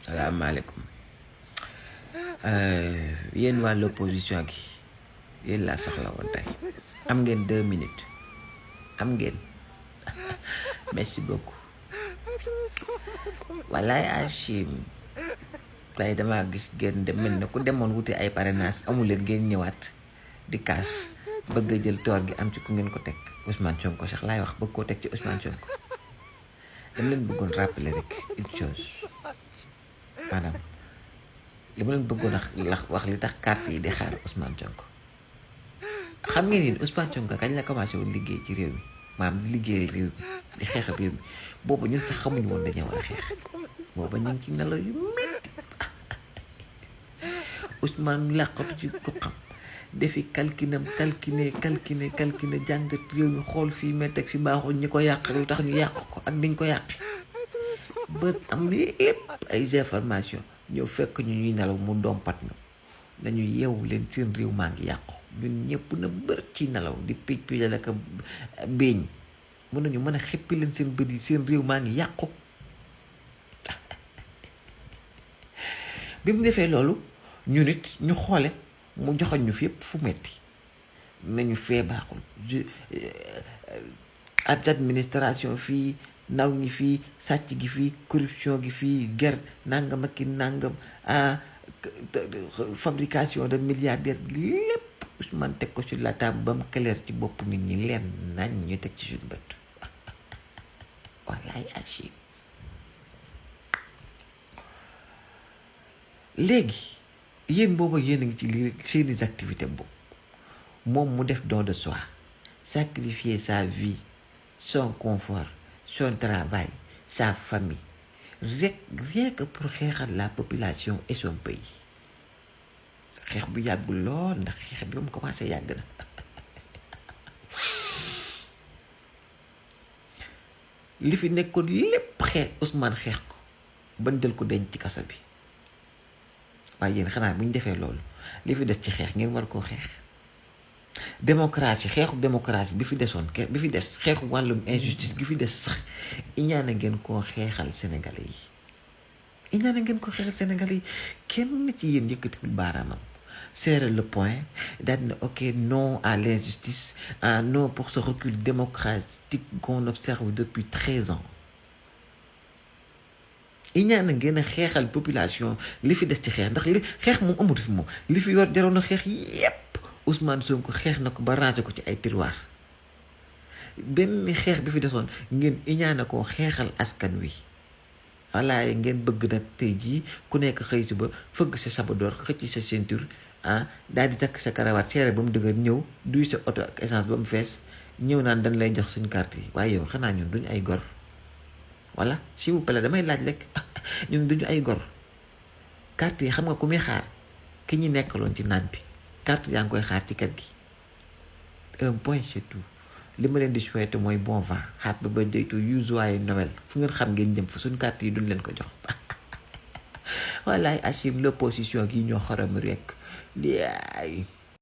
salaamaaleykum yéen waa l'opposition gi yéen laa soxla woon tey am ngeen 2 minutes am ngeen merci beaucoup walaay Achim tey damaa gis ngeen dem mel ne ku demoon wuti ay parrainage amu leen ngeen ñëwaat di kaas bëgg a jël toor gi am ci ku ngeen ko teg Ousmane Sonko sax laay wax bëgg koo teg ci Ousmane Sonko dama leen bëggoon rappeler rek une chose maanaam li ma leen bëggoon wax li tax carte yi di xaar Ousmane Sonko xam ngeen ni Ousmane Sonko kañ la commencé woon liggéey ci réew mi maanaam di liggéey réew mi di xeex réew mi boobu ñun sax xamuñu woon dañoo war a xeex booba ñu ngi ci nelaw yu métti Ousmane làqatu ci ko xam defi calculam calculer jàngat réew mi xool fii métti ak fi baaxul ñi ko yàq lu tax ñu yàq ko ak niñ ko yàqi ba am lépp ay information ñëw fekk ñu ñuy nelaw mu dompat ñu nañu yeewu leen seen réew maa ngi yàqu ñun ñëpp na bër ci nelaw di picc piccal ak béeñ mun nañu mën a xippi leen seen bët yi seen réew maa ngi yàqu bi mu defee loolu ñu nit ñu xoole mu joxoñ ñu fi yëpp fu metti nañu fee baaxul administration fii ndaw ñi fii sàcc gi fii corruption gi fii guerre nangam ak ki nangam fabrication de milliardaires gi lépp Ousmane teg ko sur la table ba mu clair ci bopp nit ñi leen nañ ñu teg ci suñu bët wallaay Achim léegi yéen booba yéen a ngi ci li seeni activité boobu moom mu def don de soi sacrifier sa vie son confort son travail sa famille rien que pour xeexal la population et son pays xeex bu yàggul lool ndax xeex bi mu commencé yàgg na li fi nekkoon lépp xeex Ousmane xeex ko ban jël ko denc ci kaso bi waaye yéen xanaa bu ñu defee loolu li fi des ci xeex ngeen war koo xeex démocratie xeexu démocratie bi fi desoon bi fi des xeexu wàllum injustice gi fi des sax iñaana ngeen koo xeexal sénégalais yi kenn ci yéen yëkkatiwul baaraamam serrer le point daal dina ok non à l'injustice non pour ce recul démocratique qu'on observe depuis 13 ans iñaana ngeen a xeexal population li fi des ci xeex ndax li xeex moom amatu fi moom li fi yor jaroon na xeex yépp Ousmane Sonko xeex na ko ba ranger ko ci ay tiroir benn xeex bi fi desoon ngeen iñaana koo xeexal askan wi walaay ngeen bëgg nag tey jii ku nekk xëy suba fëgg sa sabadoor xëcc sa ceinture daal di takk sa karawaat seere ba mu dëgër ñëw duy sa oto ak essence ba mu fees ñëw naan dañ lay jox suñ carte yi waaye yow xanaa ñun duñu ay gor voilà s'il vous plaît damay laaj rek ñun duñu ay gor carte yi xam nga ku muy xaar ki ñi nekkaloon ci naaj bi carte yaa ngi koy xaar ci kër gi un point c'est tout li ma leen di souhaiter mooy bon vent happy birthday to you joyeux Noël fu ngeen xam ngeen jëm fa suñ carte yi duñ leen ko jox wallaay Achim l'opposition gi ñoo xorom rek di